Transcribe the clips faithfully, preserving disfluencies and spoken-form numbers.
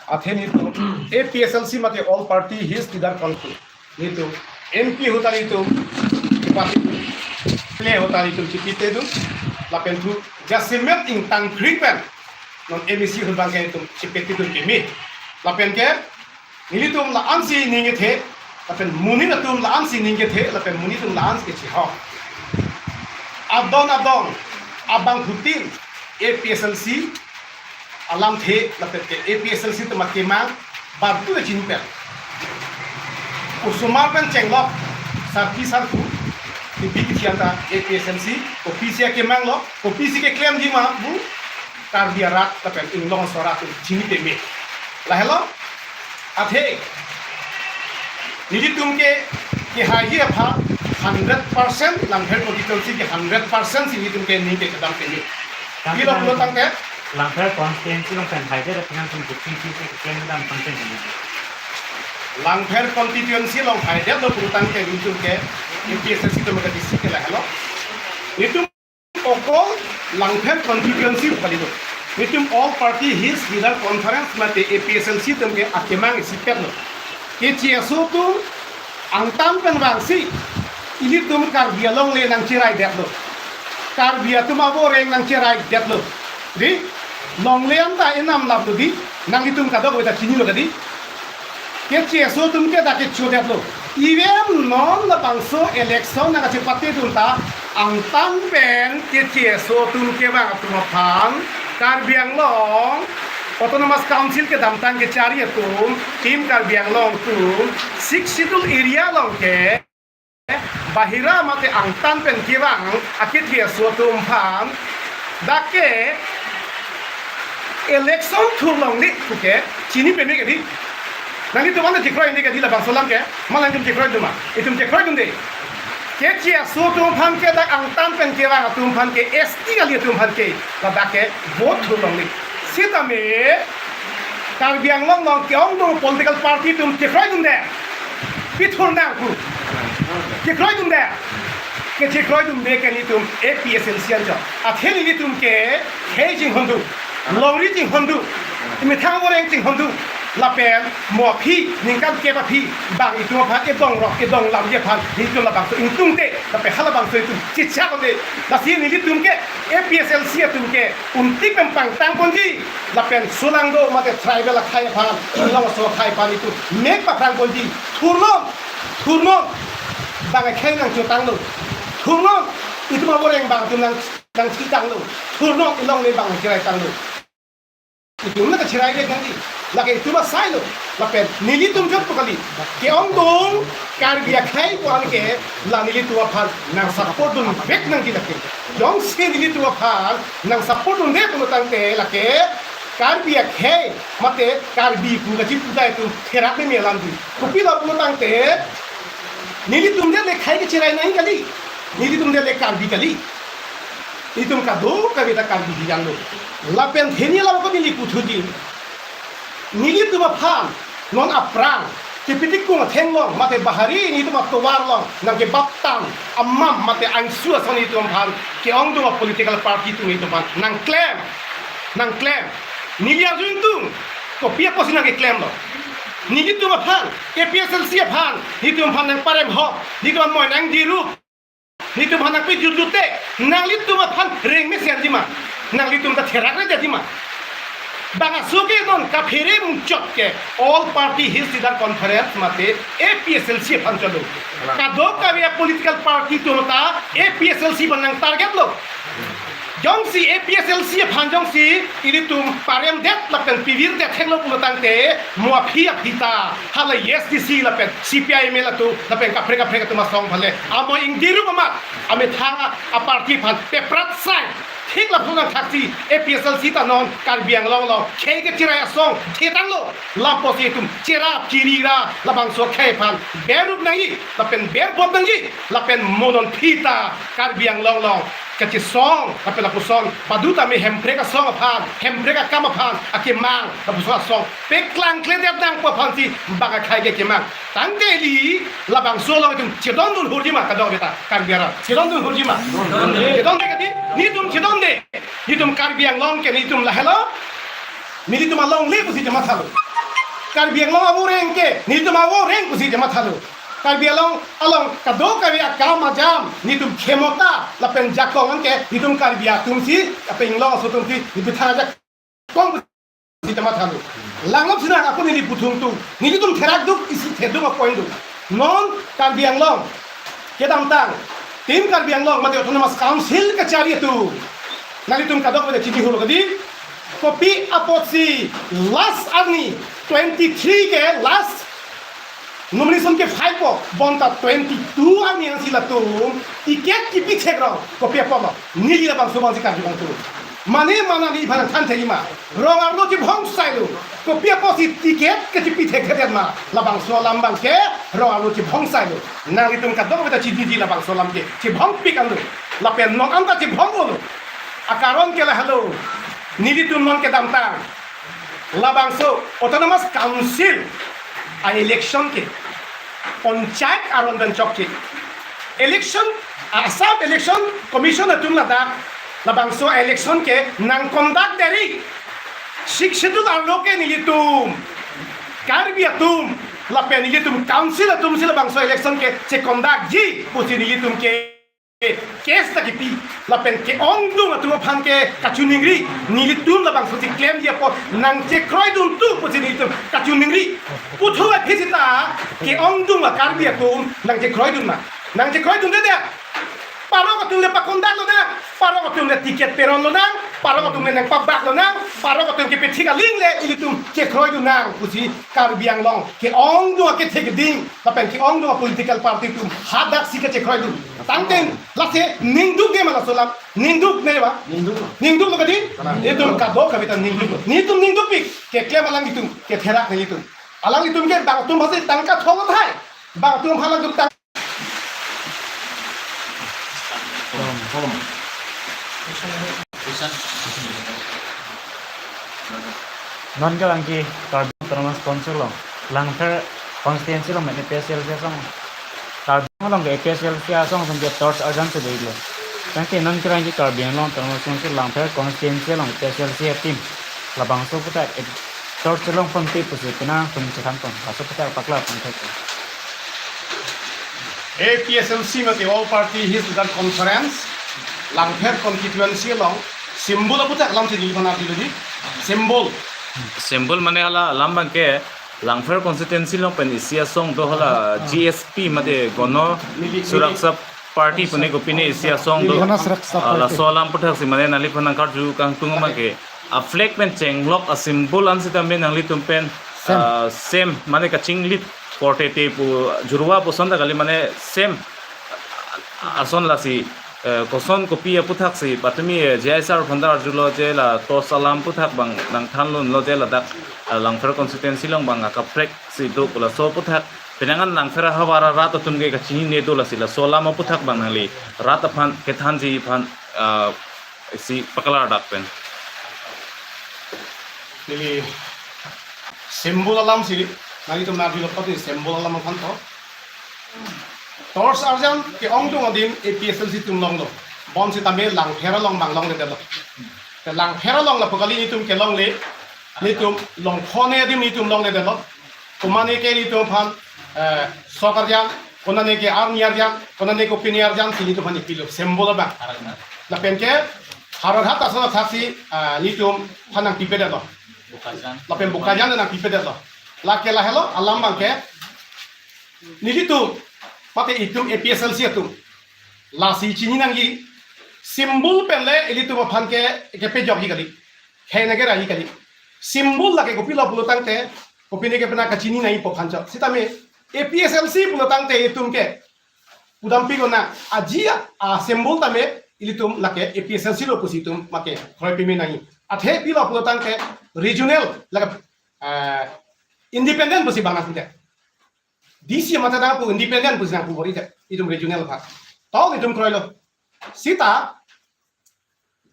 Athe nelitum A P H L C mate All Party Hills Leaders Conference, nelitum M P ahut ta nelitum, Bupati le ahut ta nelitum chipite dun, lapen thu jasemet ingtang kri pen non M A C ahut abang ke nelitum chipite dun peme. Lapen ke nelitum la-ansi ning kethe, lapen monit atum la-ansi ning kethe, lapen monit atum la-ansi kechihok. Adon adon abangphutin A P H L C alamthe, lapen ke A P H L C atum akemang badu le chinipel. Osomar pen chenglok, sarpi sarpo, T V kethe anta A P H L C kopisi akemang lo, kopisi keklemji ma pu Karbi arat lapen inglong aso arat atum chini peme. Lahelo, athe nelitum ke, kehaiji aphan hundred percent, Langpher constituency ke hundred percent si nelitum ke ning kechedam peme. Pilo pulo tangte, Langpher constituency along pen haidet aphan nangtum bukti si si keklem dam pangten ini. Langpher constituency along haidet lo pulo tangte nelitum ke A P H L C atum ke disi ke lahelo. Nelitum okol Langpher constituency pu kali lo. Nelitum All Party Hills Leaders Conference mate A P H L C atum ke akemang isipet lo. Keche aso atum angtan pen vangsi ilitum Karbi alongle nangcheraidetlo. Karbi atum aboreng nangcheraidetlo. Di, longle anta enam lap lo di, nanglitum kadokave ta chinilo kadi. Keche aso atum ke dak kechodetlo. Even non labangso election nangkachepate dun ta angtan pen keche aso atum kevang atum aphan Karbi Anglong Autonomous Council kedamtang kechari atum, Team Karbi Anglong atum, Sixth Schedule area along ke bahira mate angtan pen kevang akeche aso atum aphan dak ke election thurlongle puke chini peme kadi. Nanglitum anta chekroidunde kadi labangso alam ke, ma nanglitum chekroidun ma? Itum chekroidunde. Keche aso atum aphan ke dak angtan pen kevang atum aphan ke S T kali atum aphan ke ladak ke vote thurlongle. Sitame Karbi Anglong along ke-ongdung political party atum chekroidunde. Pi thur nang pu. Chekroidunde. Kechekroidunde ke nelitum A P H L C anchot. Athe nelitum ke khei chinghondun, longri chinghondun, methang aboreng chinghondun, lapen mo aphi, ningkan kep aphi bang itum aphan edongrok, edonglamji aphan nelitum labangso ingtungte, lapen halabangso itum chechak-onde. Lasi nelitum ke A P H L C atum ke untik pen pangtang ponji, lapen solangdo mate tribal akhei aphan, long aso akhei aphan itum mek paphrang ponji. Thurnon, thurnon, bang akhei nangchotanglo. Thurnon, itum aboreng bang atum nang, nangchitanglo. Thurnon, ilongle bang nangcheraitanglo. Itum nangkacheraile nangji. Lake itum asai lo. Lapen nelitum jot pu kali. Ke-ongdung Karbi akhei pu-an ke la nelitum aphan nangsupport dunvek nangji lake. Jongsi nelitum aphan nangsupport dunde pulo tangte lake Karbi akhei mate Karbi pu kachipu ta itum therak meme alam di. Kopilo pulo tangte nelitum det le khei kecherai nangji kali. Nelitum det le Karbi kali. Itum kadokave ta Karbi hijan lo. Lapen theni alam ko neli puthuji. Nelitum aphan non aphrang kepitikung athenglong mate bahari nelitum atovar along nangkebaptang amam mate angsu ason itum aphan ke-ongdung apolitical party atum itum aphan nangklem, nangklem. Neli arju ingtung, kopi apotsi nangkeklemlo? Nelitum aphan, A P H L C aphan, nelitum aphan nangparem hok, nelitum aphan moi nangdirup, nelitum aphan nangpejutdunte, nanglitum aphan reng mesenji ma? Nanglitum ta therakre jadi ma? Bang aso ke non kaphere muchot ke All Party Hills Leaders Conference mate A P H L C aphan chotlo. Kadokave apolitical party atum ta A P H L C aphan nangtarget lo. Jongsi A P H L C aphan jongsi ilitum paremdet lapen pivirdet heklo pulo tangte mo aphi aphi ta hala A S D C lapen C P I M L atum lapen kaprek kaprek atum asong aphan le amo ingdirup amat amethang a, aparty aphan peprat sai. Thik lapuson thaksi A P H L C ta non Karbi Anglong along khei kecherai asong thetanglo. Lapusi itum cherap chiri ra labangso khei aphan berup nangji lapen berbot nangji lapen mo non aphi ta Karbi Anglong along kachesong lapen lapuson badu tame Hemprek asong aphan, Hemprek akam aphan akemang lapuson asong peklangkledet nangpo aphansi bang akhei ke kemang. Tangte ili labangso along itum chedondun hurji ma kadokave ta Karbi arat? Chedondun hurji ma? Chedonde kadi, nelitum chedonde. Nelitum Karbi Anglong ke nelitum lahelo. Nelitum alongle pusi chematha lo. Karbi Anglong avoreng ke nelitum avoreng pusi chematha lo. Karbi Anglong along kadokave akam ajam nelitum khemota lapen jakong an ke nelitum Karbi atum si, lapen Anglong aso atum si, nelitum thana jakong pusi chematha lo. Langlop sinang ako neli puthung tu, nelitum therak duk isi thedung a-point do. Non Karbi Anglong kedamtang, Team Karbi Anglong mate Autonomous Council kachari atum, nanglitum kadokave ta chini holo kadi, kopi apotsi last arni twenty-three ke last nomination ke-file po, bonta twenty-two arni ansi latum ticket kipi thekrong, kopi apotlo, neli labangso abangsi karjudun tu. Mane mana neli aphan than thekji ma, rong arlo chibhong sai lo, kopi apotsi ticket kechipi thekthedet ma, labangso alam abang ke rong arlo chibhong sai lo. Nanglitum kadokave ta chiniji labangso alam ke chibhongpik an lo, lapen non anta chibhong-olo. Akaron ke lahelo, nelitum non kedamtang labangso Autonomous Council a-election ke panchayat aron pen chokche. Election, Assam Election Commission atum ladak labangso election ke nang-conduct deri. Sixth Schedule arlo ke nelitum Karbi atum lapen nelitum council atum si labangso election ke che-conduct ji pusi nelitum ke case ta kipi, lapen ke-ongdung atum aphan ke kachiningri, nelitum labangso si klemji apot nangchekroidun tu pusi nelitum kachiningri. Puthot aphi sita ke-ongdung a-Karbi atum nangchekroidun ma, nangchekroidundedet. Parok atum le pa-conduct lonang, parok atum le ticket peron lonang, parok atum le nangpabak lonang, parok atum kepethik aling le ilitum chekroidun nang pusi Karbi Anglong ke-ongdung akethe keding lapen ke-ongdung a-political party atum hadak si kachekroidun. Tangte lasi ningduk de ma laso alam, ningduk ne ba? Ningduk. Ningduklo kadi? Kalang. Itum kadokave ta ningduk. Nelitum ningdukpik, keklem alanglitum, ketherak nanglitum. Alanglitum ke bang atum aphansi tangka thong thai, bang atum aphan alanglitum tang Non ke bang ke Karbi Autonomous Council along, Langpher constituency along mane A P H L C asong, Karbi along ke A P H L C asong asong ke torch arjan si dei lo. Tangte non ke bang ke Karbi Anglong Autonomous Council Langpher constituency along A P H L C a-team labangso aputhak, eh, torch along pon te pusi penang atum chethan pon, laso aputhak paklar pon thek. A P H L C mate All Party Hills Leaders Conference, Langpher constituency along symbol aputhak alam si neli aphan arjulo dei. Symbol. Symbol mane hala alam bang ke Langpher constituency along pen isi asong do hala G S P mate Gono Suraksa Party pune kopine isi asong do. Gono Suraksa Party. Ah, laso alam aputhak si mane nangli aphan nangkarju kangtung ma ke a-flag pen chenglok a-symbol an sitame nanglitum pen, same, ah, same mane kachinglit korte te pu jurwa puson ta kali mane same ason lasi, eh, koson kopi aputhak si patumi, eh, J I sir aphan ta arjulo je la torch alam aputhak bang nangthanlunlo je ladak, ah, Langpher constituency along bang akaprek si do pu laso aputhak. Penang an Langpher ahavar arat atum ke kachinine do lasi laso alam aputhak bang nangli rat aphan kethanji aphan, ah, isi paklar dak pen. Neli symbol alam si, nanglitum nangkarjulo apot symbol alam aphan to. Torch arjan ke-ongdung adim A P H L C atum longlo. Bonsitame Langpher along bang longledetlo. Te Langpher along lapu kali nelitum kelongle, nelitum longphone adim nelitum longledetlo. Komane ke nelitum aphan, eh, sok arjan, konane ke arni arjan, konane ke kopine arjan si nelitum aphan ipilo, symbol abang. Lapen ke Howraghat ason athak si, eh, nelitum aphan nangpipedetlo. Bokajan. Lapen Bokajan nangpipedetlo. Lake lahelo alam bang ke nelitum, mate itum A P H L C atum, lasi chini nangji, symbol pen le ilitum aphan ke kepejokji kali, khei nangkeraihi kali. Symbol lake kopilo pulo tangte, kopine ke penang kachini nangjipo aphan chot. Sitame A P H L C pulo tangte itum ke pudampi kona aji a, a-symbol tame ilitum lake A P H L C lo pusi itum make kroi peme nangji. Athe pilo pulo tangte regional lake, eh, independent pusi bang nangpute. D C mate nangpu independent pusi nangpu bor-i te, itum regional aphan. To itum kroilo. Sita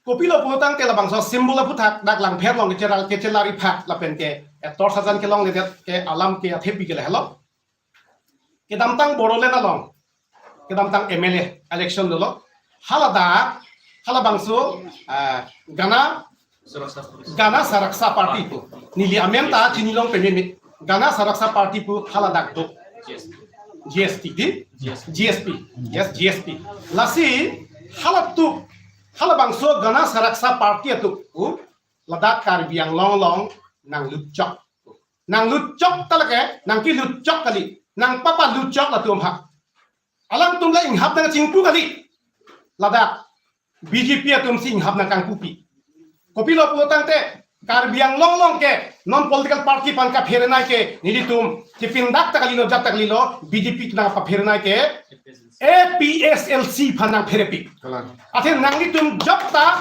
kopilo pulo tangte labangso symbol aputhak dak Langpher along kechelar, kechelar iphak lapen ke, eh, torch arjan kelongledet ke alam ke athepi ke lahelo. Kedamtang Bodoland along, kedamtang M L A election dolo. Haladak, halabangso, eh, Gana, Gana Suraksa Party pu. Neli amen ta chinilong pememe. Gana Saraksa Party pu haladak do. G S P. G S T di? G S P. G S P. Yes, G S P. Lasi halatum, halabangso Gana Saraksa Party atum pu ladak Karbi Anglong along nanglutchok. Nanglutchok ta lake, nangkelutchok kali. Nangpapalutchok latum ha. Alangtum la inghap nangchingpu kali. Ladak B J P atum si inghap nangkangpupi. Kopilo pulo tangte, Karbi Anglong along ke non political party aphan kapherenei ke nelitum chepindak ta kalilo, jat ta kalilo, B J P atum nangpapherenei ke A P H L C aphan nangpherepik. Kalang. Athe nanglitum jok ta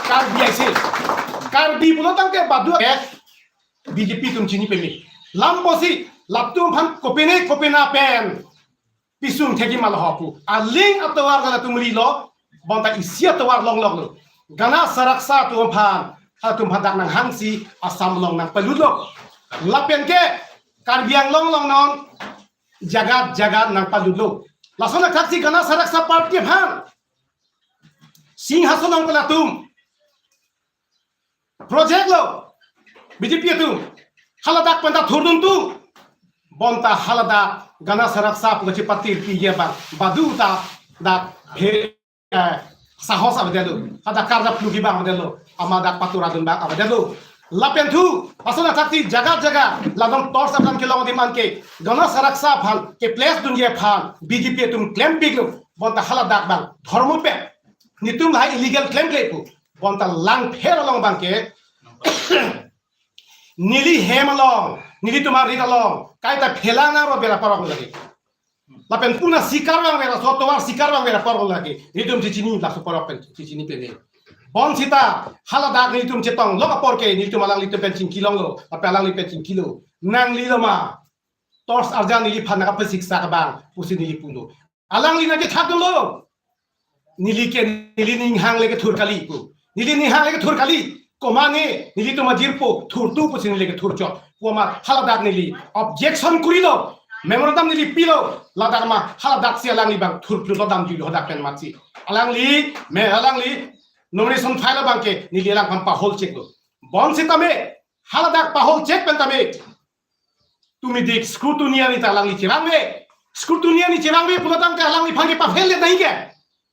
Karbi aisi. Karbi pulo tangte badu ke B J P atum chini peme. Lam pusi latum aphan kopine kopine pen pisung thekji ma lo ho pu. Aling atovar gana atum rilo, bonta isi atovar longloklo. Gana Saraksa atum aphan, atum aphan dak nanghangsi Assam along nangpalutlo. Lapen ke Karbi Anglong along non jagat jagat nangpalutlo. Lason athaksi Gana Saraksa Party aphan Singhason along pelatum project lo, B J P atum. Haladak pen ta thurdun tu. Bonta haladak Gana Saraksa pu kachepatirpi abang badu ta dak he, eh, sahos avedetlo. Hadak karjap lugi abang avedetlo. Amat dak paturadun abang avedetlo. Lapen thu, lason athaksi jagat jagat, ladak torch aphan kelong adim anke, Gana Saraksa aphan keplesedunji aphan B J P atum klempiklo. Bonta haladak abang dhormo pen. Nelitum lahai illegal klemkle pu. Bonta Langpher along abang ke neli hem along, nelitum arit along, kaita phelang nang ro bera parok lagi. Lapen puna sikar abang bera, so tovar sikar abang bera parok lagi. Nelitum chichini laso parok pen, chichini pene. Bonsita, haladak nelitum chetong lok apor ke, nelitum alanglitum pen chingkilonglo, lapen alangli pen chingkilo. Nanglilo ma, torch arjan neliphan nangkapesiksak abang, pusi neli pulo. Alangli nangkethakdunlo. Neli ke, neli ninghang le kethur kali pu. Neli ninghang le kethur kali. Komane, nelitum ajirpo, thurtu pusi neli kethurchot. Pu amat haladak neli objection kurilo. Memorandum neli pilo. Ladak ma haladak si alangli abang thurplulo damjuilo hadak pen amatsi. Alangli, me alangli nomination file abang ke neli alangphan pahol cheklo. Bonsitame, haladak pahol chek pen tame. Tumi dik scrutiny ani ta alangli chevangve. Scrutiny ani chevangve pulo tangte alangliphan ke pa-fail det nangji ke.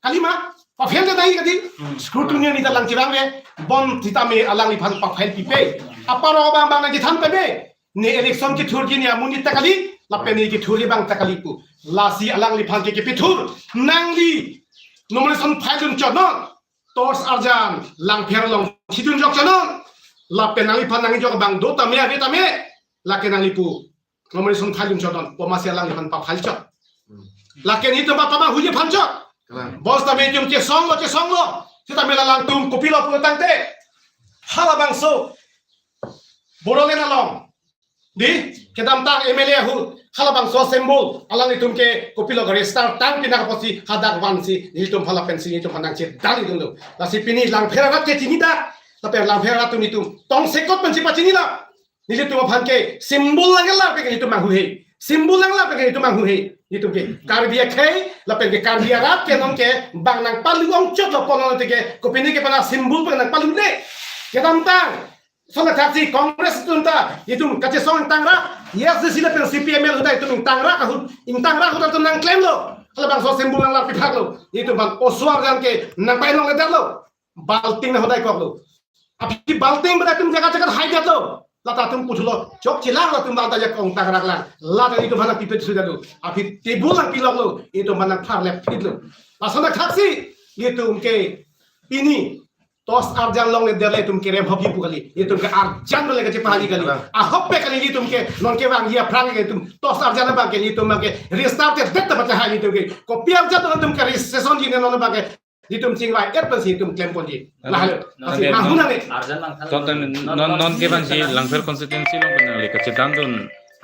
Kali ma, pa-fail det nangji kadi. Hmm. Scrutiny ani ta alang chevangve. Bonsitame alangliphan pa-fail pipe. Aparo abang abang nangchethan peme. Ne election kethurji ne amonit ta kali, lapen ne kethurji abang ta kali pu. Lasi alangliphan ke kepethur. Nangli nomination file dunchotnon. Torch arjan Langpher along thidunjokchotnon. Lapen nangliphan nangjok abang do tame ave tame. Lake nangli pu nomination file dunchotnon. Pu amatsi alangliphan pa-file chot. Lake nelitum pa-, pamanghuji aphan chot. Kalang. Bonsitame itum chesonglo, chesonglo. Sitame la alangtum kopilo pulo tangte, halabangso Bodoland along, di, kedamtang M L A ahut, halabangso symbol, alanglitum ke kopilo register tang pinang apotsi hadak vansi, nelitum aphan lapensi, nelitum aphan nangchedandunlo. Lasi pini Langpher arat ke chinidak, lapen Langpher arat atum nelitum tongsekot pensi pachinilo. Nelitum aphan ke symbol nangkelarpe ke nelitum manghuhe. Symbol nanglarpe ke nelitum manghuhe. Nelitum ke Karbi akhei, lapen ke Karbi arat ke non ke bang nangpalu-ongchotlo pu non te ke, kopine ke pen asymbol pen nangpalune. Kedamtang, lason athaksi Congress atum ta, itum kachesong ingtangrak, yes, desi lapen C P M L ahut ta itum ingtangrak ahut, ingtangrak ahut ta itum nangklemlo. Halabangso symbol nanglar piphaklo. Itum aphan oso arjan ke nangpa-enlongledetlo. Balting nanghodai koklo. Aphi balting bera itum jaga jaga haidetlo. Lata atum puthulo. Chokchelang atum bang ta jak ongtangrak lang. Lata itum aphan pipe sudetlo. Aphi table nangpiloklo. Itum aphan nangpharlepphitlo. Lason athaksi itum ke pini torch arjan longledet le itum ke rem hokji pu kali. Itum ke arjan le kachepahali kali. Ahokpet kali itum ke non kevangji aphrang ke itum torch arjan abang ke itum abang ke restart det ta bacha hai itum ke. Kopi arjan itum ke registration ji ne non abang ke itum chingvai-et pensi itum klemponji. Lahelo. Lasi non, non, ahun nang ne. Arjan lang thang. Ton, ton, non, non, non, non kevangji Langpher constituency along pen nangli kachedandun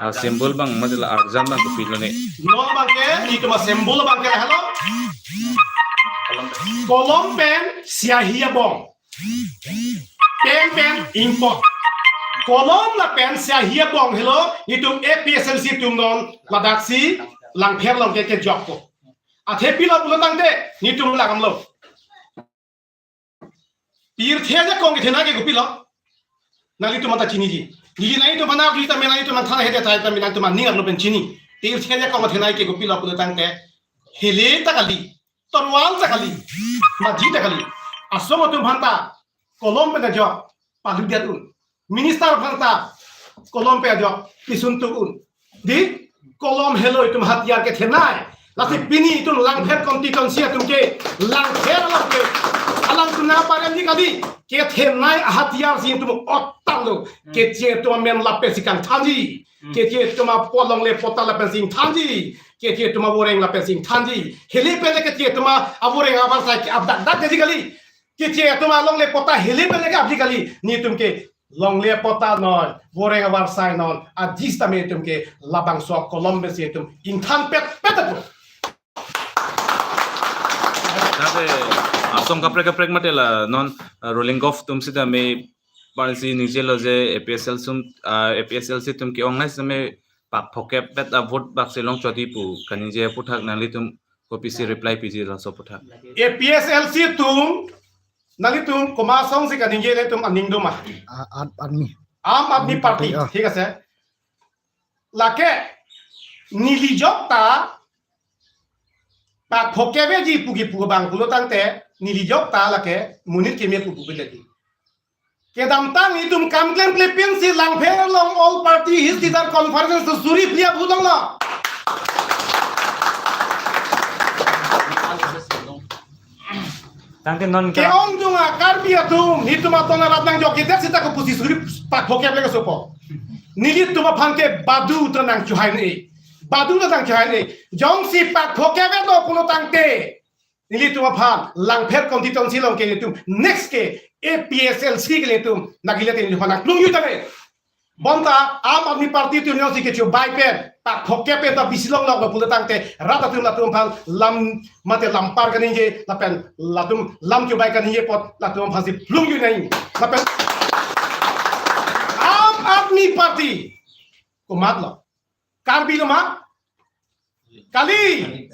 asymbol abang, masalah arjan abang kopilo ne. Non abang ke, itum asymbol abang ke lahelo. Kolom pen syahi abong. Pen pen ingpon. Kolom lapen syahi abong helo, itum A P H L C atum non ladaksi Langpher along ke kejokpo. Athe pilo pulo tangte, nelitum langdamlo. Pirthe ajakong kethenei ke kopilo. Nanglitum anta chiniji. Neli nangtum aphan arju sitame nangtum aphan than hede tai sitame nangtum aning arlo pen chini. Til chini ko mathenei ke kopilo pulo tangte, hele ta kali, torwal ta kali, maji ta kali. Asong atum aphanta kolom pen ajok palu diat un. Minister aphanta kolom pen ajok pisun tuk un. Di, kolom helo itum hatiyar kethenei. Lasi pini itum Langpher constituency atum ke, Langpher alam ke, alangtum nangparemji kali, kethenei ahatiyar si itum otlo. Keche atum amen lapen si kangthanji. Keche atum apot longle patta lapen si ingthanji. Keche atum avoreng lapen si ingthanji. Hele pen le keche atum avoreng avarsai ke-ap dakdak ji kali. Keche atum alongle patta hele pen le ke-apji kali. Netum ke longle patta non, voreng avarsai non, aji sitame itum ke labangso akolom pen si itum ingthan petpet apo. Tangte asong kaprek kaprek mate la non, uh, Rolling Gov atum sitame parsi ningjelo je A P S L sum, uh, A P S L C atum ke-ong nai sitame pak phokep vet a vote bak si longchot di pu kaningje aphuthak nanglitum kopisi reply piji laso aphuthak? A P S L C atum, nanglitum komat asong si kaningje le itum aning doma? A-, Aam Aadmi. Aam Aadmi Party, Party, ah. Thik ase. Lake neli jok ta pak phokep veji pu kipu abang pulo tangte, neli jok ta lake monit keme pu pupe jadi. Kedamtang itum kam klemkle pensi Langpher along all party his leader conference suri phli aphu longlo. Tangte non ke-ong jong a Karbi atum, itum aton arat nangjokjedet seta kopusi suri pak phokep le kesopo. Nelitum aphan ke badu ta nangchohai ne. Badu ta nangchohai ne. Jongsi pak phokep veto pulo tangte, nelitum aphan Langpher constituency along ke nelitum next ke A P S L C ke nelitum nagile te nelitum aphan nangplung yu tame. Bonta Aam Aadmi Party atum jongsi kechobai pen pak phokep pen ta bisi longloklo pulo tangte, rat atum latum aphan lam mate lampar kaningje lapen latum lam chobai kaningje apot latum aphan si plung yu nai. Lapen Aam Aadmi Party komatlo? Karbi lo ma? Kali.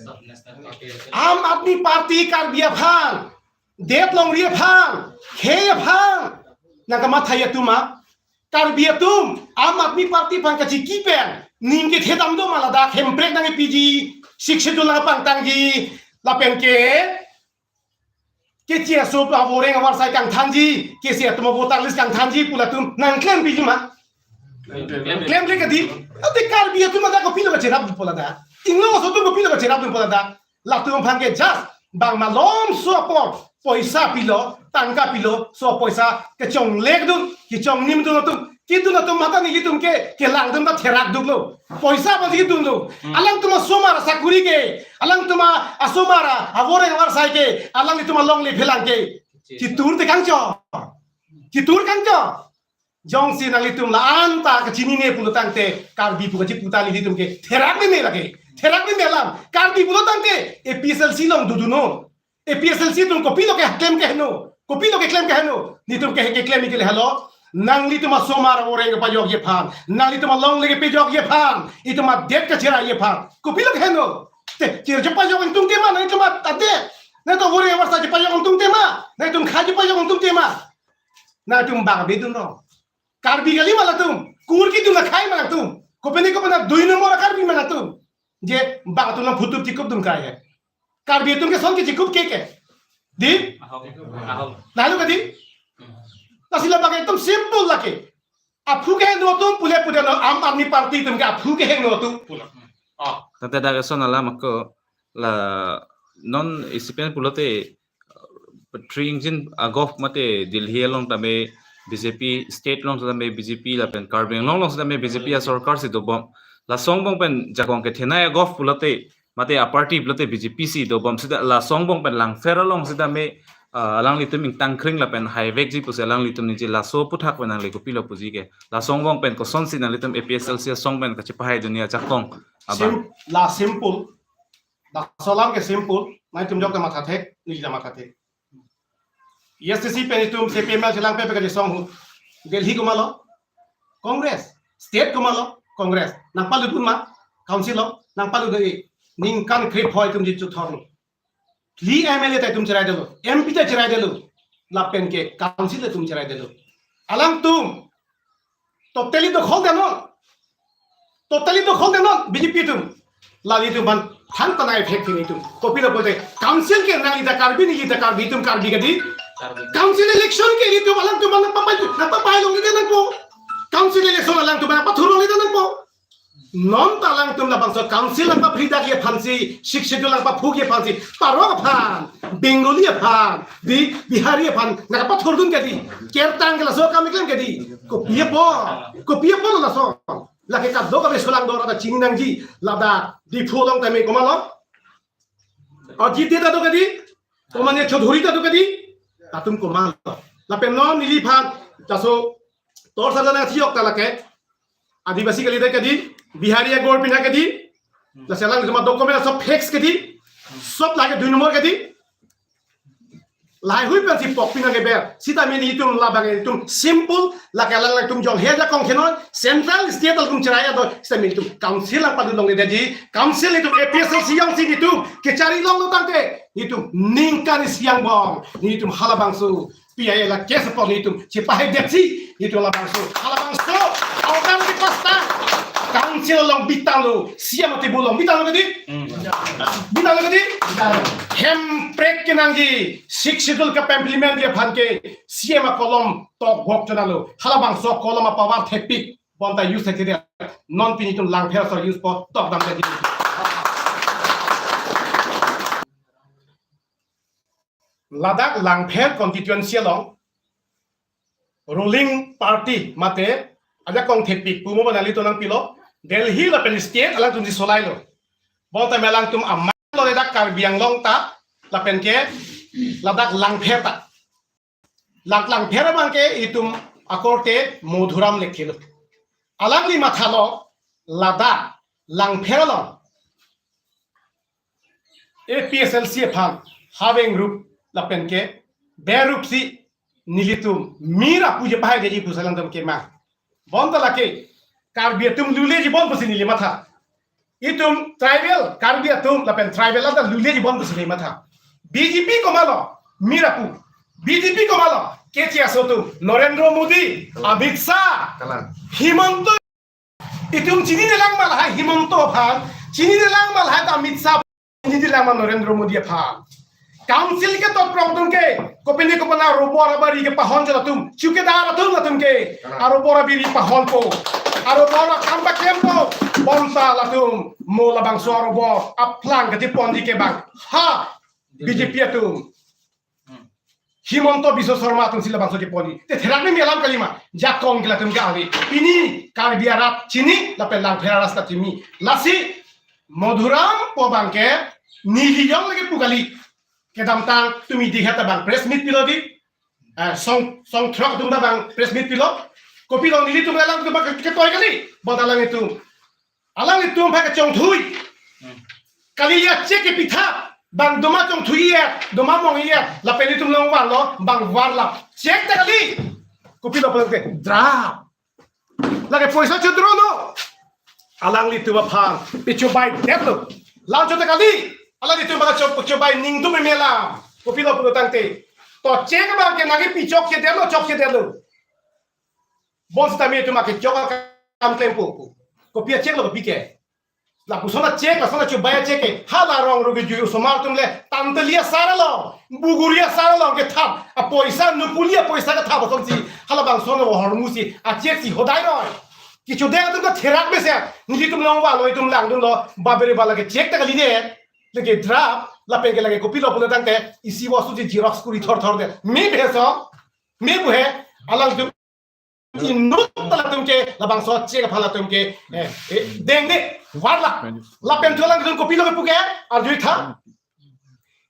Aam Aadmi Party Karbi aphan, det longri aphan, khei aphan nangkamathai atum ma? Karbi atum Aam Aadmi Party aphan kachiki pen ning kethe dam do ma ladak Hemprek nangkepiji, Sixth Schedule nangpangtangji, lapen ke keche aso avoreng avarsai kangthanji, keche atum avoter list kangthanji pu latum nangklempiji ma? Klem. Klemkle kadi. Ante Karbi atum ladak kopilo kacherapdunpo ladak? Inglong aso atum kopilo kacherapdunpo ladak? Latum aphan ke just bang malomso apor poisa pilo, tangka pilo, so poisa kechonglekdun, kechongnimdun atum. Kedun atum mate nelitum ke kelangdun ta therak duklo. Poisa aphan si kedunlo. Hmm. Alangtum asomar asakuri ke, alangtum asomar avoreng avarsai ke, alanglitum alongle phelang ke chitur te kangcho. Chitur kangcho. Jongsi nanglitum la-an ta kachinine pulo tangte, Karbi pu kachipu ta nelitum ke therak meme lake. Therak meme alam. Karbi pulo tangte A P S L C along dodunnon. A P S L C atum kopilo keklem keheno? Kopilo keklem keheno? Netum ke keklem ke le halo. Nanglitum asomar avoreng kepajokji aphan, nanglitum alongle kepajokji aphan, itum adet kacheraiji aphan kopilo keheno? Te, chir chepajok ingtung tema, nanglitum adet. Nangtum avoreng avarsai chepajok ingtung tema. Nangtum khei chepajok ingtung tema. Nangtum bang abidun rong. Karbi kali ma latum? Kur kedun akhei ma latum? Kopine kopine dui nombor Karbi ma latum? Je bang atum nangphutup chikupdun kai he. Karbi atum ke son ke chikup ke ke. Di? Ahok. Ahok. Lalu kadi? Lasi labang itum simple lake. Aphu keheno atum pule pule no Aam Aadmi Party atum ke aphu keheno atum pulo. Oh. Tangte dak eson alam ako la non isipen pulote, uh, three engine a-gov mate Delhi along tame B J P, state along tame B J P lapen Karbi Anglong along tame B J P asorkar si dobom. Laso angbong pen jakong kethenei a-gov pulote mate a-party pulote B J P si dobom seta laso angbong pen Langpher along seta me, ah, alanglitum ingtangkring lapen haivekji pusi alanglitum ningje laso aphuthak pen nangli kopilo puji ke. Laso angbong pen kosonsi nanglitum A P S L C asong pen kachepahaidun ajakong abang. Sim-, la simple. Laso alam ke simple. Nangtum jok ta matha thek, neli ta matha thek. E S D C pen itum C P M L chelang pe pe kali song hu. Delhi komatlo? Congress. State komatlo? Congress. Nangpalut un ma? Council lo? Nangpalut un-e. Ningkan krepho itum ji chuthor lo. Phli M L A ta itum cheraidetlo. M P ta cheraidetlo. Lapen ke council ta itum cheraidetlo. Alangtum Totally dokhol de non. Totally dokhol de non B J P atum. Lali atum aphan thangta nang-effect nelitum. Kopilo pulote council ke nangli ta Karbi, neli ta Karbi, itum Karbi kedi. Karbi. Council election ke nelitum alangtum aphan nangpapai, nangpapai longledet nangpo. Council election alangtum aphan nangpathur longledet nangpo. Non ta alangtum labangso council nangpaphriji aphansi, Sixth Schedule nangpaphiji aphansi, Paro aphan, Bengali aphan, di Bihari aphan nangpathurdun kedi. Kertang ke laso akam keklem kedi. Kopi apot, kopi apot laso. Lake kadokave solang dora ta chini nangji, ladak Diphu along tame komatlo? Ajit Dey ta do kedi, komane Chaudhuri ta do kedi, latum komatlo? Lapen non neliphan, laso, tor sarda nangthijok ta lake, Adivasi kalidet kedi, Bihari agar pina kedi, lasi alangtum adocument sob fake kedi, sob lake dui nombor kedi. Lahai hui pensi pok pina keber. Sitame nelitum labang nelitum simple, lake alangtum jonghe ajakong ke non, central state alangtum cherai ado, sitame nelitum council nangpadun longledetji, council nelitum A P H L C jongsi nelitum kechari longlo tangte, nelitum ningkan isi angbong, nelitum halabangso P I L a case apot nelitum chepahedetsi, nelitum labangso, halabangso, organ di pasta, council along bitanglo, C M a table along bitanglo kedi? Hmm. Bitanglo kedi? Hemprek kenangji, Sixth Schedule kapaimplementji aphan ke, C M a kolom tokbok chonalo, halabangso kolom a-power thepik, bonta use thekthedet, non pini nelitum Langpher asor use po, tokdam kedi. Ladak Langpher constituency along ruling party mate ajakong thepik pu mo ba nelitum nangpilo, Delhi lapen state alangtum si solailo. Bonta me alangtum amang lo ladak Karbi Anglong ta, lapen ke ladak Langpher ta. Lak Langpher abang ke itum akorte Madhuram lekhelo. Alangli mathalo ladak Langpher along A P H L C aphan haveng rup lapen ke berup si nelitum mir apu chepahedetji pusi alangtum kemang. Bonta lake Karbi atum luleji bon pusi neli matha. Itum tribal, Karbi atum lapen tribal atum luleji bon pusi neli matha. B J P komatlo, mir apu. B J P komatlo, keche aso atum, Narendra Modi, Amit Shah, Kalang. Himanta. Itum chininelang ma lahai Himanta aphan, chininelang ma lahai ta Amit Shah, chininelang ma Narendra Modi aphan. Council ketok prong atum ke, kopine kopine arobor abari kepahon chot atum, chowkidar atum latum ke, arobor abari pahonpo, arobor akam paklempo, bonta latum mo labangso arobor aplang katiponji ke bang, ha, B J P atum. Himanta Biswa Sarma atum si labangso kepon-i. Te therak meme alam kalima. Jakong ke latum kali. Pini Karbi arat chini, lapen Langpher arat ta chini. Lasi Madhuram pu abang ke neli jong lake pu kali. Kedamtang tumi dihet abang press meet pilo di. Eh, song, song throk atum abang press meet pilo. Kopilo nelitum alangtum abang ketoi kali. Bonta alanglitum. Alanglitum aphan kachongthui. Hmm. Kali ya cheque kepithap, bang doma chongthui ya, doma mong ya, lapen nelitum along vanlo, bang varlap. Cheque ta kali. Kopilo pulote draft. Lake poisa chodro no. Alanglitum aphan pachobei detlo. Lang chot ta kali. Alanglitum aphan cho-, chobei ning atum meme alam. Kopilo pulo tangte. To cheque abang ke nangkepi chokche detlo, chokche detlo. Bonsitame itum akechok akam klempo pu. Kopi acheque lo kopi ke. Lapuson acheque, lason achobei acheque ke. Hala rong rugi jui osomar atum le, Tantali asar along, Buguri asar along kethap apoisa, Nupuli apoisa kethap asonsi, halabangson lo hormu si, acheque si hodai noi. Kechodeng atum ta therak mesen, nelitum along vanlo, itum langdunlo, babere ba lake cheque ta kali de, lake draft, lapen ke lake kopilo pulo tangte, isi bostu si xerox kuri thorthor de. Me beso, me buhe, alangtum inut ta latum ke, labangso cheque aphan latum ke, eh, eh, dengde, varlap. Lapen thu alangtum kopilo kepu ke, arjutha.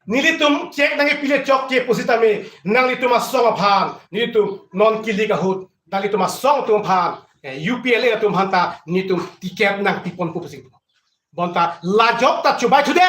Nelitum cheque nangkepile chokche pusitame, nanglitum asong aphan, nelitum non kilik ahut, nanglitum asong atum aphan, eh, U P L A atum aphan ta, nelitum ticket nangpiponpo pusi. Bonta lajok ta chobei thude.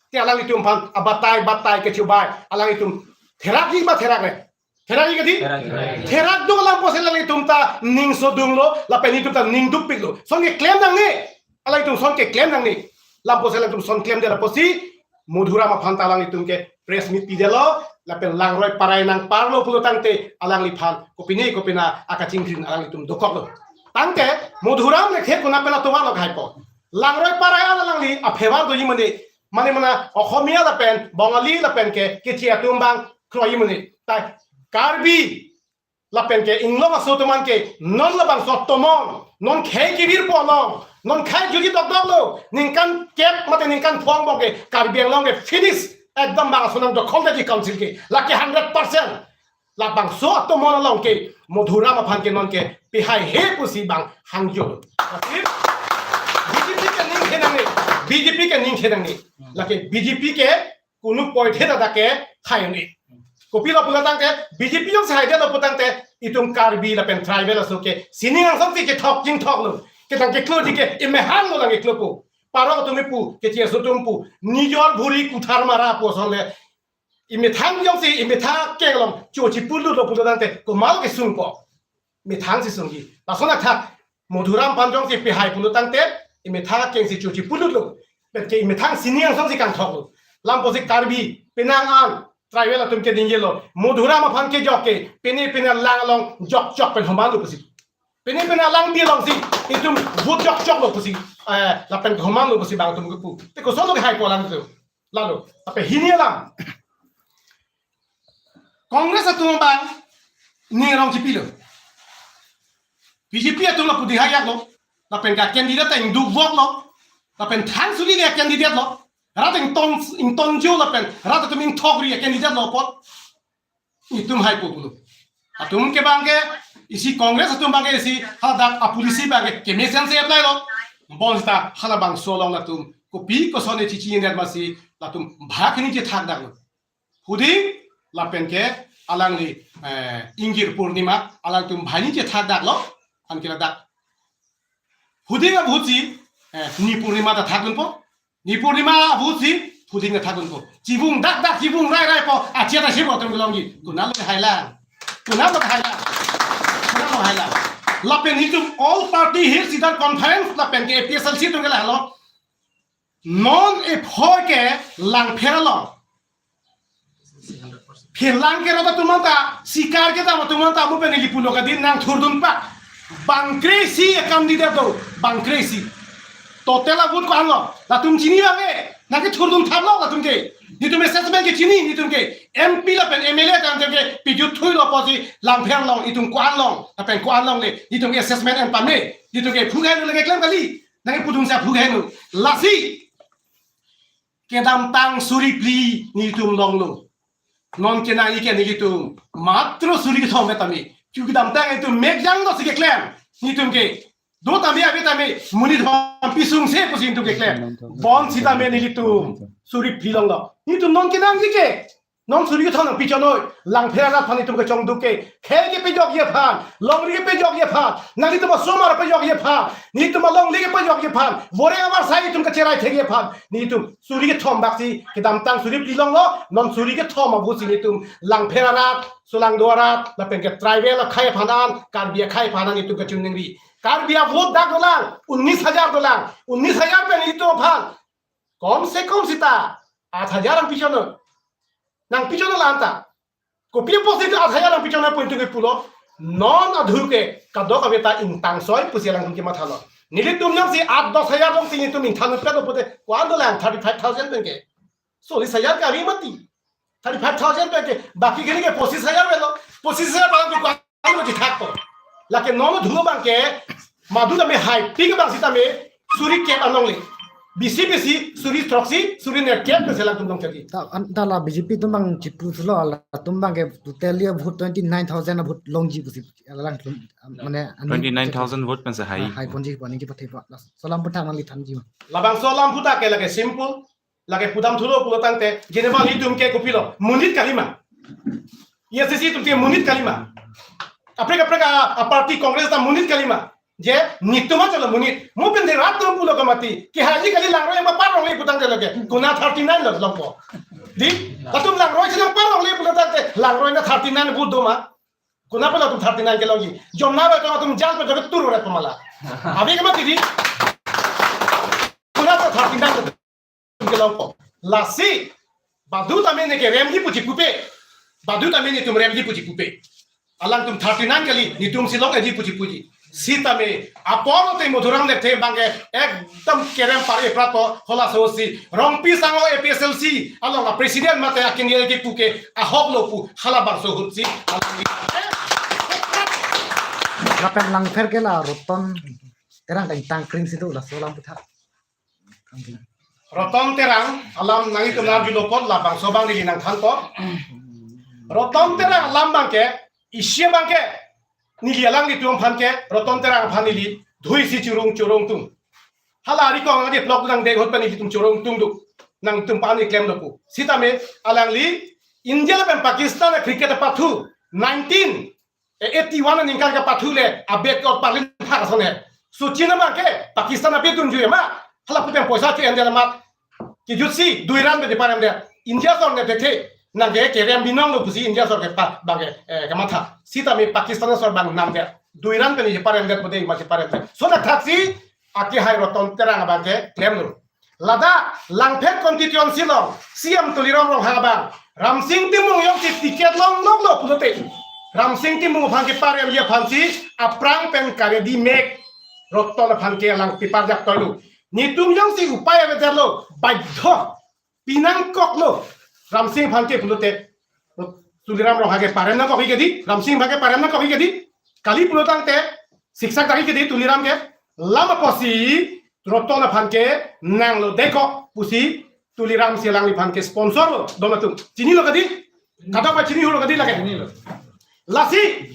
Te alanglitum aphan abatai batai kechobei, alanglitum therakji ba therakre? Therakji kedi? Therak, therak. Therak do, lampo si alanglitum ta ning sodunglo, lapen nelitum ta ning dukpiklo. Son keklem nangne. Alanglitum son keklem nangne. Lampo si alanglitum son klemde lapusi, Madhuram aphan ta alanglitum ke press meet pidetlo, lapen langroi parai nangparlo pulo tangte, alangliphan kopine kopine akachingthir alanglitum dokoklo. Tangte Madhuram Lekthe konat pen atum along haipo. Langroi parai an alangli a-favour doji mene. Mane mana Ohomia lapen Bongali lapen ke Keche atum abang kroiji mene. Tai Karbi lapen ke inglong aso atum an ke non labangso atomon, non khei kevirpo along, non khei juji dokdok lo, ningkan kep mate ningkan phongo ke Karbi Anglong ke finish, ekdom bang aso nangdokhol detji council ke, lake hundred percent. Labangso atomon along ke Madhuram aphan ke non ke pihaihe pusi bang hangjo. Lasi B J P ke ning khenang ni, B J P ke ning khenang ni. Lake B J P ke kunu poithe ta dak ke khai ni. Kopilo pulo tangte B J P jongsi haidetlo pu tangte itum Karbi lapen tribal aso ke sining angsong si kethok jingthok lo. Ketang kekloji ke imehang lo lang keklopo. Parok atum ipu Keche aso atum pu nijor bhuri kuthar mara pu ason le. Imethang jongsi imethang akeng along chochi pulut lo pulo tangte komat kesungpo. Methang si sungji. Lason athak Madhuram aphan jongsi pihai pulo tangte imethang akeng si chochi pulut lo. Penke imethang sining angsong si kangthok lo. Lampo si Karbi penang an tribal atum ke ningjelo. Madhuram aphan kejok ke pine pine alang along jokjok pen homan lo pusi. Pine pine alangpi along si itum vote jokjok lo pusi. Eh, lapen homan lo pusi bang atum kepu. Te koson lo kehaipo alangtum. Lalo, tapi hini alam. Congress atum abang ning arong chipilo. B J P atum lapu dihai lo. Lapen ke candidate ta ingduk vok lo. Lapen thangsuli le candidate lo. Rat ington, ingtonjo lapen rat atum ingthokri candidate lo apot. Itum haipo pulo. Atum ke abang ke isi Congress atum abang ke isi hadak a-policy abang ke kemesen si apply lo. Bonsita halabangso along latum kopi koson chichi indet masi latum bhak ni chethak dak lo. Huding lapen ke alangli, eh, Ingir Purnima alangtum bhai ni chethak dak lo. An ke ladak. Huding a-vote si, eh, Ni Purnima ta thakdunpo. Ni Purnima a-vote si huding ta thakdunpo. Chivung dak dak chivung rai rai po. Achi ta chivung atum kelongji. Konatlo hailang. Konatlo hailang. Konatlo hailang. Lapen itum all party hill cedar conference lapen ke A P H L C atum ke lahelo. Non ephoi ke Langpher along. Pherlang ke rota atum anta, sikar kedam atum anta, mo pen ili pulo kadin nangthurdun pak. Bang kre-isi a-candidate do, bang kre-isi. Total a-vote ko-an lo, latum chini abang ke, nangkethurdun thap lo latum ke. Nitum assessment ke chini, nitum ke. M P lapen M L A tangte ke, pijut thui lo pusi, Langpher along, itum ko-an long, lapen ko-an longle, nitum ke assessment en pame, nitum ke phu keheno le keklem kali, nangkepudun sa phu keheno. Lasi, kedamtang suri phli nitum longlo. Non ke nangji ke nelitum matro suri kethom tame. Chu kedamtang itum mekjang do si keklem. Nitum ke do tame ave tame monit hom pi sungse pusi nitum keklem. Bonsitame nelitum suri phli longlo. Nitum non ke nangji ke. Non suri kethom nangpichon noi. Langpher arat aphan itum kechongduk ke. Khei kepejokji aphan, longri kepejokji aphan, nanglitum asomar pejokji aphan, nitum alongle kepejokji aphan, voreng avarsai itum kacherai thekji aphan, nitum suri kethom bak si, kedamtang suri phli longlo, non suri kethom a-vote si nitum Langpher arat, Solangdo arat, lapen ke tribal akhei aphan an, Karbi akhei aphan an nitum kachiningri. Karbi a-vote dak dolang, unnis hajar dolang, unnis hajar pen nitum aphan, kom se kom sita, aat hajar nangpichon noi. Nangpichon noi la anta. Kopi apotsi aat hajar nangpichon noi pu nitum kepulo. Non adhu ke kadokave ta ingtangsoi pusi alangtum kemathalo. Nelitum jongsi aat dos hajar jongsi nitum ingthan utpet lo pute ko-an dolang thirty five thousand pen ke. Sollis hajar ke ave mati. Thirty five thousand pen ke. Baki kini ke pochis hajar avelo. Pochis hajar abang tu ko-an lo chethak ko. Lake non adhu abang ke. Madu tame haipik abang sitame suri kep alongle. Bisi bisi suri throksi, suri nerkep pen si alangtum longchari. Ta, an, ta la B J P atum abang chipu thulo, latum abang ke totally a-vote twenty nine thousand a-vote longji pusi alangtum, mane, ani twenty nine thousand vote pen si hai. Ah, hai ponji pu ani kepathai pa. Laso alam aphuthak nangli thanji ma? Labangso alam aphuthak ke lake simple. Lake pudam thulo pulo tangte, general itum ke kopilo, monit kalima. A I C C atum ke monit kalima. Kaprek kaprek a, a-party Congress ta monit kalima. Je, nitum aja lo monit. Mo pen de rat atum pulo ke mati. Ke haji kali Langroi ma parlongle pu tangte lake. Konat thirty nine lo longpo. Di, latum Langroi si nangparlongle pulo tangte, Langroi na thirty nine vote do ma. Konat pen latum thirty nine kelongji. Jomna Roi atum jal pen joget turu ret pamala. Ave ke mati di. Konat thirty nine kelongpo. Lasi, badu tame neke remji pu chipupe. Badu tame nitum remji pu chipupe. Alangtum thirty nine kali, nitum si long eji pu chipuji. Sitame apor te Madhuram Lekthe abangke ekdom kerem par eprat po, halaso si Rongpi Sangho A P H L C along a president mate akin ye kipu ke ahok lo pu halabangso ahut si alang. Lapen Langpher ke la Roton Terang kangtang kring si do, laso alam puthot. Roton Terang alam nangtum nangjulo apot labangso abang neli nangthan po. Roton Terang alam abangke, isi abangke, neli alanglitum aphan ke, Roton Terang aphan neli dhui si chorong chorong tung. Hala ari kong adi vlog nangdeng ahut pen nelitum chorong tung duk. Nangtum aphan neli klem do pu. Sitame alangli India lapen Pakistan a cricket apathu nineteen eighty-one aningkan kapathu le abet ko parlin phak ason he. Sachin abangke Pakistan abet dunju ema. Hala pu pen poisa chu-en det amat kijut si dui run pen cheparem det. India asor ne thekthe nangke kerem binong lo pusi India asor ke pa abangke, eh, kamatha. Sitame Pakistan asor abang nam det. Dui run pen cheparem det pute ma cheparem det. So na thak si akehai Roton Terang abangke klem lo. Ladak Langpher constituency along C E M Tuliram Ronghang abang Ramsing Timung jongsi ticket longlok lo pulote, Ramsing Timung aphan keparemji aphan si aphrang pen ka-ready mek Roton aphan ke alang paper jak toi lo. Netum jongsi upai avedet lo, badho pinangkok lo Ramsing aphan ke pulote, Tuliram Ronghang ke parem nangkok hi kedi, Ramsing aphan ke parem nangkok hi kedi, kali pulo tangte siksak dak hi kedi Tuliram ke. Lam apotsi Roton aphan ke nanglo deko pusi Tuliram si alangliphan ke sponsor lo, don atum. Chinilo kedi? Kadokave chini hulo kedi lake? Lasi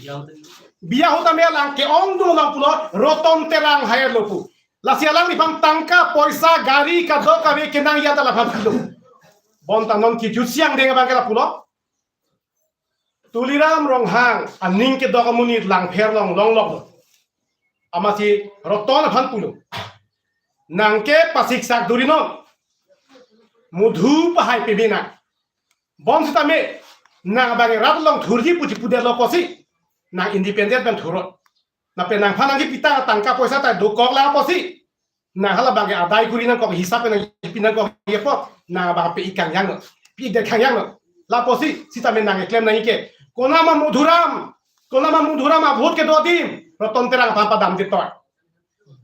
biya ahut tame alang ke-ong dun along pulo Roton Terang hire lo pu. Lasi alangliphan tangka poisa, gari, kadokave kenangji ta laphan pilo. Bonta non kijut si angdeng abangke lapulo. Tuliram Ronghang aning kedok amonit Langpher along longlok lo. Amatsi Roton aphan pulo, nangke pasiksak duri non. Madhu pahai peme nang. Bonsitame nang abang rat along thurji puji pudetlo apotsi nang independent pen thurot. Lapen nangphan nangji pita tangka poisa ta dokok la apotsi nang hala abangke adai kuri nangkok, hisap pen nangpi nangkok ye apot nang abang pe-ik kangjang lo, pe-ik det kangjang lo. La apotsi sitame nang keklem nangji ke, konama Madhuram, konama Madhuram a-vote kedo adim Roton Terang aphan padam det toi.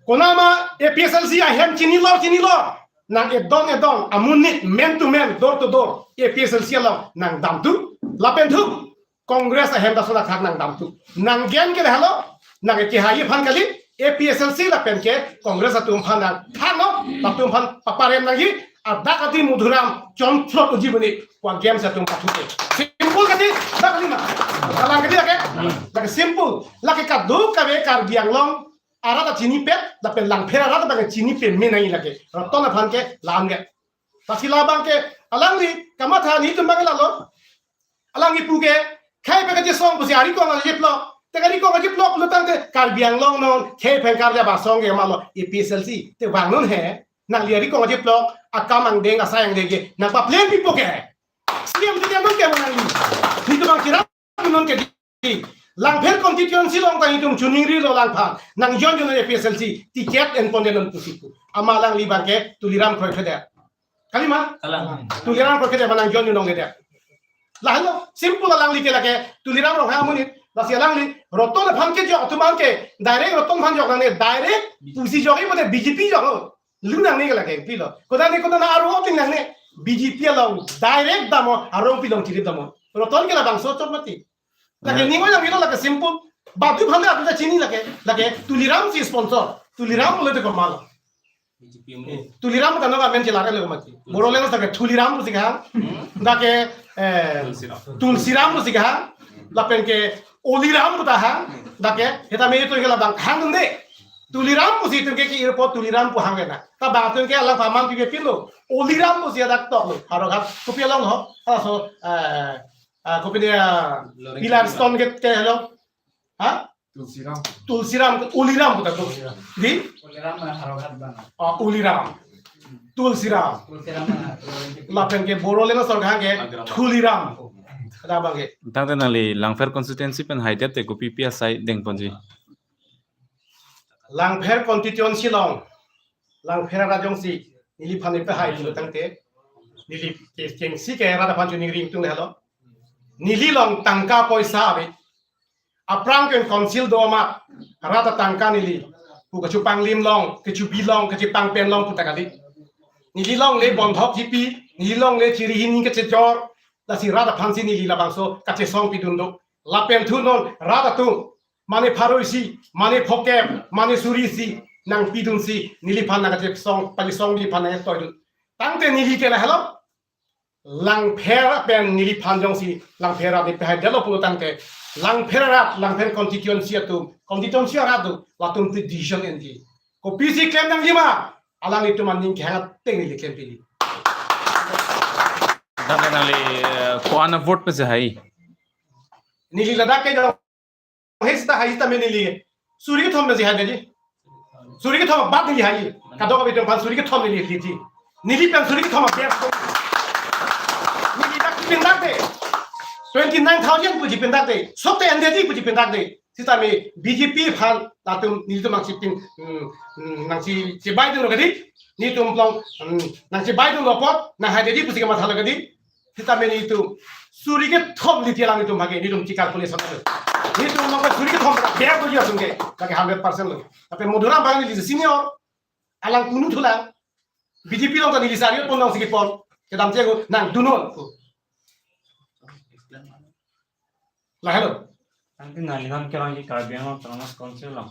Konama A P H L C ahem chinilo chinilo, nang edon edon amonit, man to man, door to door, A P H L C along nang damthu. Lapen thu Congress ahem ta so lakhak nang damthu. Nang gen ke lahelo, nang kehai aphan kali, A P H L C lapen ke Congress atum aphan nang thanlo, latum aphan paparem nangji, adak adi Madhuram chonphlot uji buni, pu a-game si atum pathu ke. Simple kedi, dak kali ma. Kalang kedi lake, lake simple. Lake kadokave Karbi Anglong arat ta chinipet, lapen Langpher arat ta abang chinipet me nangji lake. Roton aphan ke lam ke. Lasi labangke alangli kamatha netum abang lalo. Alangli pu ke, khei pen kachesong pusi ari kong ajeplok. Te ari kong ajeplok lo tangte Karbi Anglong non khei pen karja ba song ke malo A P H L C. Te vang non he, nangli ari kong ajeplok, akam angdeng asai angdeng ke nang papleng pipo ke. C E M te non ke mo nangli. Netum abang kira non ke di. Langpher constituency along ta netum chuning ri lo langphan. Nang jon jon A P H L C ticket enpondet non pusi pu. Amat alangli abangke Tuliram kroikre det. Kali ma? Kalang. Tuliram kroikre det ma nang jon jon nong det. Lahelo simple alangli ke lake Tuliram Ronghang amonit. Lasi alangli Roton aphan kejok atum abangke direct Roton aphan jok nangne, direct pusi jokji pute B J P jok lo. Lu nangne ke lake pilo. Kodan ne kodan aro ting nangne. B J P along direct damnon, arong pilong chirip damnon. Roton ke labangso chot mati. Lake ningo yang ilo lake simple. Badu aphan ta chini lake, lake Tuliram si sponsor. Tuliram pulote komat lo. Tuliram ta nang amen chelar lo mati. Boro le lake Tuliram pusi kehang. Lake, eh, Tulsiram pusi kehang. Lapen ke Oliram pu ta hang. Lake heta me itu ke labang hang de. Tuliram pusi itum ke ki-ir apot Tuliram pu hang kena. Ta bang atum ke alang paman pipe pilo. Oliram pusi adak tok lo. Howraghat kopi along ho. Halaso, eh, ah, kopi dia, ah, Pillar Stone Gate ke along. Ha? Tulsiram. Tulsiram, Oliram pu ta tu. Di? Oliram mana Howraghat bang. Oh, Oliram. Tulsiram. Tulsiram mana? Lapen ke Boro le na sorga ke Tuliram. Ada abangke. Tangte nangli Langpher constituency pen haidet te kopi pi asai dengponji? Langpher constituency along, Langpher arat jongsi neliphan pehai pulo tangte, neli ke kengsi ke rat aphan chuning ri ingtung lahelo. Neli along tangka poisa ave. Aphrang pen council do amat, rat atangka neli pu kachepanglim long, kachebi long, kachepangpen long pu ta kali. Neli longle bondhok chipi, neli longle chiri hini kachechor, lasi rat aphansi neli labangso kachesong pidun do. Lapen thu non rat atum, mane pharo isi, mane phokep, mane suri isi nangpidunsi neliphan nangkachesong, palesong neliphan nangtoidun. Tangte neli ke lahelo, Langpher pen neliphan jongsi Langpher rat ni pehai detlo pulo tangte, Langpher rat, Langpher constituency atum, constituency arat atum, latum ti decision enji. Kopisi klem nangjima, alanglitum aning kehang ateng neli klem pini. Dak nangli, eh, ko-an a vote pejahai? Neli ladak ke jong hei sita hai sita me neli suri kethom pejahai detji. Suri kethom bat neli hai. Kadokave atum aphan suri kethom neli liji. Neli pen suri kethom abia. Neli dak chepindak de. Twenty nine thousand pu chepindak de. Sokte endetji pu chepindak de. Sitame B J P aphan latum nelitum nangchepin, hmm, hmm, nangche, chebaidunlo kadi. Nelitum along, hmm, nangchebaidunlo apot nanghai detji pusi kamathalo kadi. Sitame nelitum suri kethom liji alanglitum bhage, nelitum chikar police hotel. Nelitum nong suri kethom bhage, biar tujuh langsung ke, bhage hundred percent lo. Tapi Madhuram bhage neli senior, alang kunu thulang, B J P along ta neli sari pon nangsi kepon, kedam chego nangdunnon. Lahelo. Tangte nangliphan kerang ke Karbi Anglong Autonomous Council along.